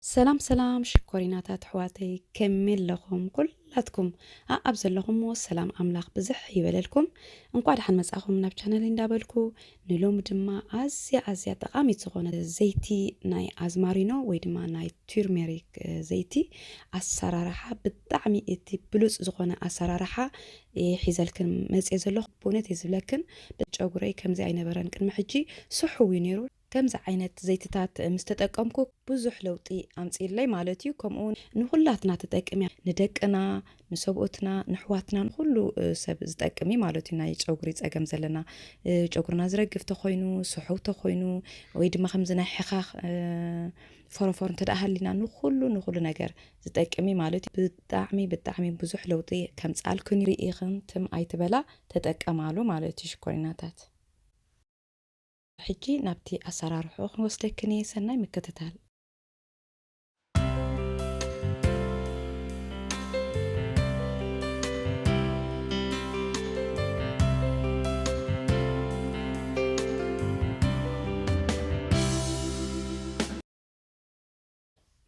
ሰላም ሰላም ሽኮሪናታት ኣሕዋተይ፣ ከመይ ኣለኹም ኩላትኩም? ኣኣብ ዘለኹምዎ ሰላም ኣምላኽ ብዝሕ ይበለልኩም። እንኳዕ ደሓን መጻኹም ናብ ቻነል እንዳበልኩ፣ ንሎሚ ድማ ኣዝያ ኣዝያ ጠቓሚት ዝኾነ ዘይቲ ናይ ኣዝማሪኖ ወይ ድማ ናይ ቱርሜሪክ፣ እ፣ ዘይቲ ኣሰራርሓ፣ ብጣዕሚ እቲ ብሉጽ ዝኾነ ኣሰራርሓ እየ ሒዘልክን መጽየ ዘለኹ። ብእውነት እየ ዝብለክን፣ ጨጉረይ ከምዚ ኣይነበረን ቅድሚ ሕጂ፣ ስሑው እዩ ነይሩ። ከምዚ ዓይነት ዘይትታት ምስ ተጠቀምኩ ብዙሕ ለውጢ ኣምጺእለይ ማለት እዩ። ከምኡ እውን ንኹላትና ትጠቅም እያ። ንደቅና፣ ንሰብኡትና፣ ንሕዋትና፣ ንኹሉ፣ እ፣ ሰብ ዝጠቅም እዩ ማለት እዩ። ናይ ጨጉሪ ጸገም ዘለና፣ እ፣ ጨጉርና ዝረግፍ ተኾይኑ፣ ስሑው ተኾይኑ፣ ወይ ድማ ከምዚ ናይ ሕኻኽ፣ እ፣ ፎረፎር እንተ ደኣ ሃሊና፣ ንኹሉ፣ ንኹሉ ነገር ዝጠቅም እዩ ማለት እዩ። ብጣዕሚ፣ ብጣዕሚ ብዙሕ ለውጢ ከምጽኣልክን እዩ። ርኢኽን ትም ኣይትበላ፣ ተጠቀማሉ ማለት እዩ ሽኮሪናታት። ሕጂ ናብቲ ኣሰራርሖ ክንወስደክን እየ። ሰናይ ምክትታል።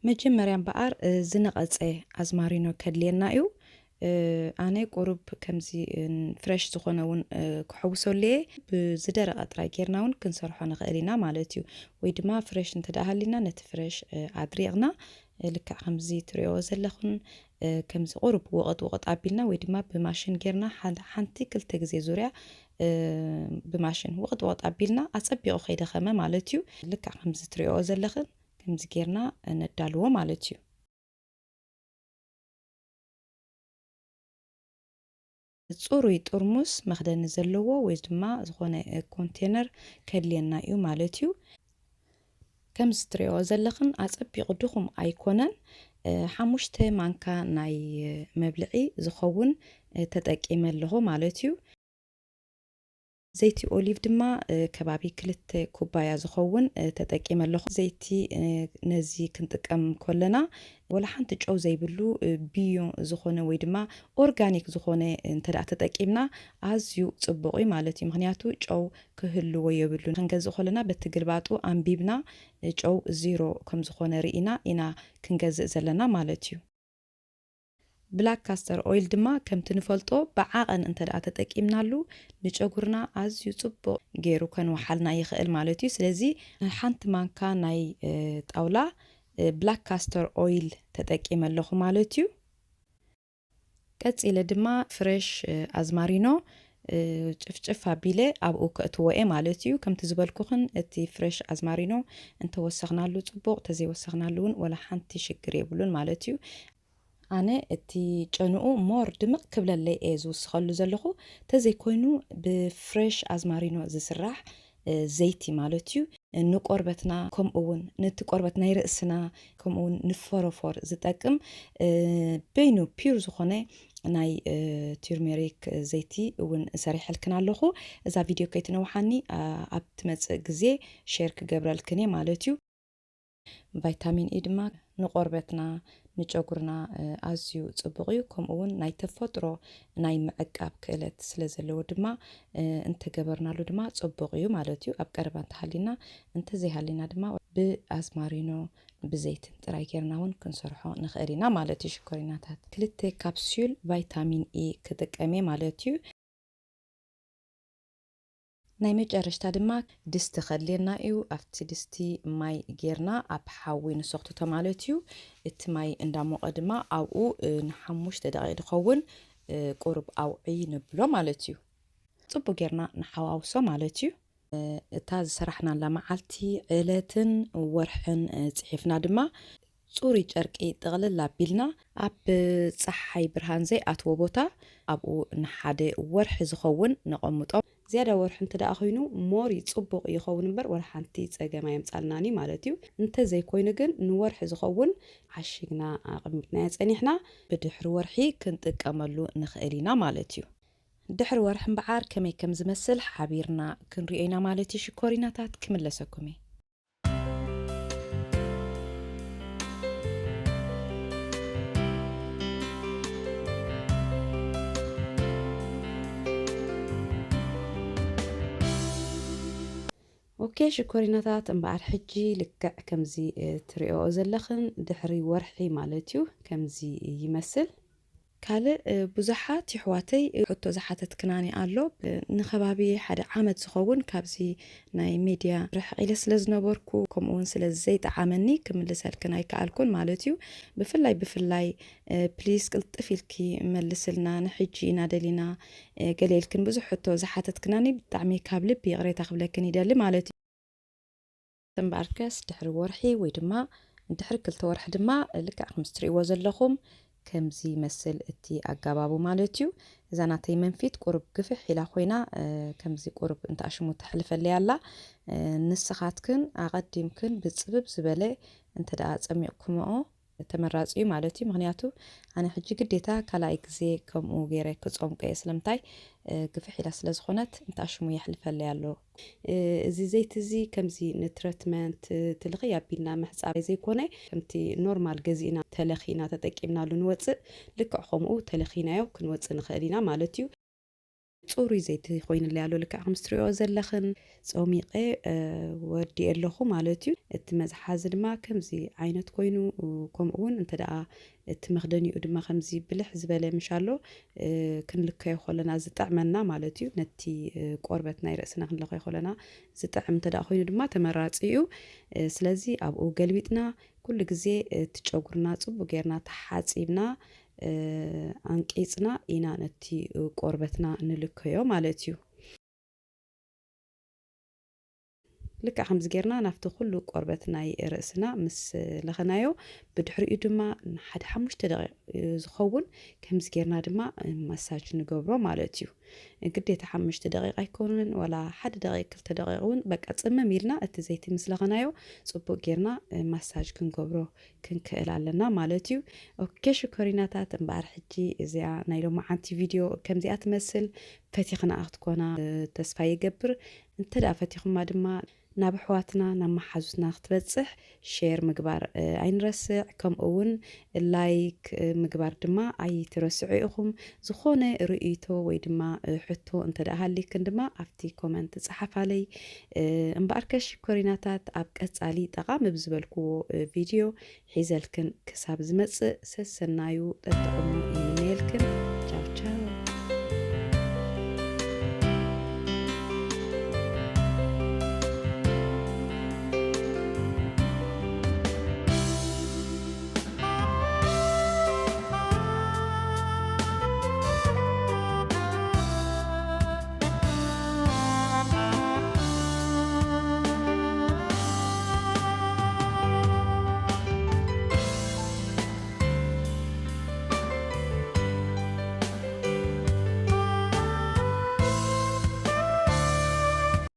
መጀመርያ እምበኣር፣ እ፣ ዝነቐጸ ኣዝማሪኖ ከድልየና እዩ። እ፣ ኣነ ቁሩብ ከምዚ፣ እ፣ ፍረሽ ዝኾነ እውን፣ እ፣ ክሕውሰሉ እየ። ብዝደረቐ ጥራይ ጌርና እውን ክንሰርሖ ንኽእል ኢና ማለት እዩ። ወይ ድማ ፍረሽ እንተ ደኣ ሃሊና ነቲ ፍረሽ፣ እ፣ ኣድሪቕና፣ እ፣ ልክዕ ከምዚ ትሪኦ ዘለኹን፣ እ፣ ከምዚ ቁሩብ ውቕጥ ውቕጥ ኣቢልና ወይ ድማ ብማሽን ጌርና ሓን-፣ ሓንቲ ክልተ ግዜ ዙርያ፣ እ፣ ብማሽን ውቕጥ ውቕጥ ኣቢልና ኣጸቢቑ ከይደኸመ ማለት እዩ። ልክዕ ከምዚ ትሪኦ ዘለኽን ከምዚ ጌርና ነዳልዎ ማለት እዩ። ጽሩይ ጥርሙስ መኽደኒ ዘለዎ ወይ ድማ ዝኾነ፣ እ፣ ኮንቴነር ከድልየና እዩ ማለት እዩ። ከምዚ ትሪኦ ዘለኽን ኣጸቢቑ ድኹም ኣይኮነን። እ፣ ሓሙሽተ ማንካ ናይ፣ እ፣ መብልዒ ዝኸውን፣ እ፣ ተጠቂመ ኣለኹ ማለት እዩ። ዘይቲ ኦሊቭ ድማ፣ እ፣ ከባቢ ክልተ ኩባያ ዝኸውን፣ እ፣ ተጠቂመ ኣለኹ። ዘይቲ፣ እ፣ ነዚ ክንጥቀም ከለና፣ ወላ ሓንቲ ጨው ዘይብሉ፣ እ፣ ቢዮ ዝኾነ ወይ ድማ ኦርጋኒክ ዝኾነ እንተ ደኣ ተጠቂምና፣ ኣዝዩ ጽቡቕ እዩ ማለት እዩ። ምኽንያቱ፣ ጨው ክህልዎ የብሉን። ክንገዝእ ከለና፣ በቲ ግልባጡ ኣንቢብና፣ እ፣ ጨው ዚሮ ከም ዝኾነ ርኢና ኢና ክንገዝእ ዘለና ማለት እዩ። ብላክ ካስተር ኦይል ድማ ከምቲ ንፈልጦ ብዓቐን እንተ ደኣ ተጠቂምናሉ ንጨጉርና ኣዝዩ ጽቡቕ ገይሩ ከንውሓልና ይኽእል ማለት እዩ። ስለዚ ሓንቲ ማንካ ናይ፣ እ፣ ጣውላ፣ እ፣ ብላክ ካስተር ኦይል ተጠቂመ ኣለኹ ማለት እዩ። ቀጺለ ድማ ፍሬሽ፣ እ፣ ኣዝማሪኖ፣ እ፣ ጭፍጭፍ ኣቢለ ኣብኡ ከእትዎ እየ ማለት እዩ። ከምቲ ዝበልኩኽን እቲ ፍሬሽ ኣዝማሪኖ እንተወሰኽናሉ ጽቡቕ፣ እንተዘይወሰኽናሉ እውን ወላ ሓንቲ ሽግር የብሉን ማለት እዩ። ኣነ እቲ ጨንኡ ሞር ድምቕ ክብለለይ እየ ዝውስኸሉ ዘለኹ። ተዘይኮይኑ ብፍሬሽ ኣዝማሪኖ ዝስራሕ፣ እ፣ ዘይቲ ማለት እዩ። ንቆርበትና ከምኡ እውን ነቲ ቆርበት ናይ ርእስና ከምኡ እውን ንፎሮፎር ዝጠቅም፣ እ፣ በይኑ ፒውር ዝኾነ ናይ፣ እ፣ ቱርሜሪክ ዘይቲ እውን ሰሪሐልክን ኣለኹ። እዛ ቪድዮ ከይትነውሓኒ፣ ኣ-፣ ኣብ ትመጽእ ግዜ ሼር ክገብረልክን እየ ማለት እዩ። ቫይታሚን ኢ ድማ ንቆርበትና፣ ንጨጉርና፣ እ፣ ኣዝዩ ጽቡቕ እዩ። ከምኡ እውን ናይ ተፈጥሮ ናይ ምዕቃብ ክእለት ስለ ዘለዎ ድማ፣ እ፣ እንተገበርናሉ ድማ ጽቡቕ እዩ ማለት እዩ። ኣብ ቀረባ እንተሃሊና፣ እንተዘይሃሊና ድማ ብኣዝማሪኖ፣ ብዘይትን ጥራይ ጌርና እውን ክንሰርሖ ንኽእል ኢና ማለት እዩ። ሽኮሪናታት ክልተ ካፕሱል ቫይታሚን ኢ ክጥቀም እየ ማለት እዩ። ናይ መጨረሽታ ድማ ድስቲ ከድልየና እዩ። ኣብቲ ድስቲ ማይ ጌርና ኣብ ሓዊ ንሰኽትቶ ማለት እዩ። እቲ ማይ እንዳሞቐ ድማ ኣብኡ፣ እ፣ ንሓሙሽተ ደቂቕ ዝኸውን፣ እ፣ ቁሩብ ኣውዒ ንብሎ ማለት እዩ። ጽቡቕ ጌርና ንሓዋውሶ ማለት እዩ። እ፣ እታ ዝሰራሕናላ መዓልቲ፣ ዕለትን ወርሕን፣ እ፣ ጽሒፍና ድማ ጽሩይ ጨርቂ ጥቕልል ኣቢልና ኣብ ጸሓይ ብርሃን ዘይኣትዎ ቦታ ኣብኡ ንሓደ ወርሒ ዝኸውን ነቐምጦ። ዝያዳ ወርሒ እንተ ደኣ ኮይኑ ሞር እዩ ጽቡቕ ይኸውን እምበር ወላ ሓንቲ ጸገም ኣየምጻልናን እዩ ማለት እዩ። እንተ ዘይኮይኑ ግን ንወርሒ ዝኸውን ዓሺግና ኣቐሚጥናዮ ጸኒሕና ብድሕሪ ወርሒ ክንጥቀመሉ ንኽእል ኢና ማለት እዩ። ድሕሪ ወርሒ እምበኣር ከመይ ከም ዝመስል ሓቢርና ክንሪኦ ኢና ማለት እዩ። ሽኮሪናታት ክምለሰኩም እየ። ኦኬ ሽኮሪናታት፣ እምበኣር ሕጂ ልክዕ ከምዚ ትሪኦ ዘለኽን ድሕሪ ወርሒ ማለት እዩ ከምዚ ይመስል። ካልእ ብዙሓት ይሕዋተይ ሕቶ ዝሓተትክናኒ ኣሎ። ንኸባቢ ሓደ ዓመት ዝኸውን ካብዚ ናይ ሚድያ ርሕቕ ኢለ ስለ ዝነበርኩ፣ ከምኡ እውን ስለ ዘይጠዓመኒ ክምልሰልክን ኣይከኣልኩን ማለት እዩ። ብፍላይ ብፍላይ ፕሊስ ቅልጥፍ ኢልኪ መልስልና፣ ንሕጂ ኢና ደሊና ገለ ኢልክን ብዙሕ ሕቶ ዝሓተትክናኒ ብጣዕሚ ካብ ልቢ ይቕሬታ ክብለክን ይደሊ ማለት እዩ። እምበኣርከስ ድሕሪ ወርሒ ወይ ድማ ድሕሪ ክልተ ወርሒ ድማ ልክዕ ከምዚ ትሪእዎ ዘለኹም ከምዚ ይመስል እቲ ኣጋባቡ ማለት እዩ። እዛ ናተይ መንፊት ቁሩብ ግፍሕ ኢላ ኮይና ከምዚ ቁሩብ እንተኣሽሙ ተሕልፈለይ ኣላ። ንስኻትክን ኣቐዲምክን ብፅብብ ዝበለ እንተ ደኣ ፀሚቕኩምኦ ተመራፂ እዩ ማለት እዩ። ምክንያቱ ኣነ ሕጂ ግዴታ ካልኣይ ግዜ ከምኡ ገይረ ክፀምቆ እየ። ስለምንታይ? ግፍሕ ኢላ ስለ ዝኾነት እንተኣሽሙ የሕልፈለይ ኣሎ። እዚ ዘይቲ እዚ ከምዚ ንትረትመንት ትልኺ ኣቢልና ምሕፃብ ዘይኮነ፣ ከምቲ ኖርማል ገዚእና ተለኺና ተጠቂምናሉ ንወፅእ፣ ልክዕ ከምኡ ተለኺናዮ ክንወፅእ ንኽእል ኢና ማለት እዩ። ፅሩይ ዘይቲ ኮይንለይ ኣሎ። ልክዕ ከም ትሪኦ ዘለኽን ፀሚቐ ወዲኤ ኣለኹ ማለት እዩ። እቲ መዝሓዚ ድማ ከምዚ ዓይነት ኮይኑ፣ ከምኡ እውን እንተ ደኣ እቲ መኽደኒኡ ድማ ከምዚ ብልሕ ዝበለ ምሽ ኣሎ፣ ክንልከዮ ከለና ዝጥዕመና ማለት እዩ። ነቲ ቆርበት ናይ ርእስና ክንለኸዮ ከለና ዝጥዕም እንተ ደኣ ኮይኑ ድማ ተመራፂ እዩ። ስለዚ ኣብኡ ገልቢጥና ኩሉ ግዜ እቲ ጨጉርና ፅቡቅ ጌርና ተሓፂብና፣ ኣንቂፅና ኢና ነቲ ቆርበትና ንልከዮ ማለት እዩ። ልክዕ ከምዚ ጌርና ናብቲ ኩሉ ቆርበት ናይ ርእስና ምስ ለኸናዮ፣ ብድሕሪኡ ድማ ንሓደ ሓሙሽተ ደቂቕ ዝኸውን ከምዚ ጌርና ድማ ማሳጅ ንገብሮ ማለት እዩ። ግዴታ ሓሙሽተ ደቂቕ ኣይኮኑን፣ ዋላ ሓደ ደቂቕ፣ ክልተ ደቂቕ እውን በቃ ጽምም ኢልና እቲ ዘይቲ ምስ ለኸናዮ ጽቡቕ ጌርና ማሳጅ ክንገብሮ ክንክእል ኣለና ማለት እዩ። ኦኬ ሽኮሪናታት፣ እምበኣር ሕጂ እዚኣ ናይ ሎማዓንቲ ቪድዮ ከምዚኣ ትመስል። ፈቲኽና ክትኮና ተስፋ ይገብር። እንተ ደኣ ፈቲኹማ ድማ ናብ ኣሕዋትና ናብ መሓዙትና ክትበጽሕ ሼር ምግባር ኣይንረስዕ። ከምኡ እውን ላይክ ምግባር ድማ ኣይትረስዑ ኢኹም። ዝኾነ ርእይቶ ወይ ድማ ሕቶ እንተ ደኣ ሃሊክን ድማ ኣብቲ ኮመንት ጸሓፋለይ። እምበኣርከ ሽኮሪናታት፣ ኣብ ቀጻሊ ጠቓሚ ብዝበልክዎ ቪድዮ ሒዘልክን ክሳብ ዝመጽእ ሰሰናዩ ጠጥዕሙ ይምነየልክን።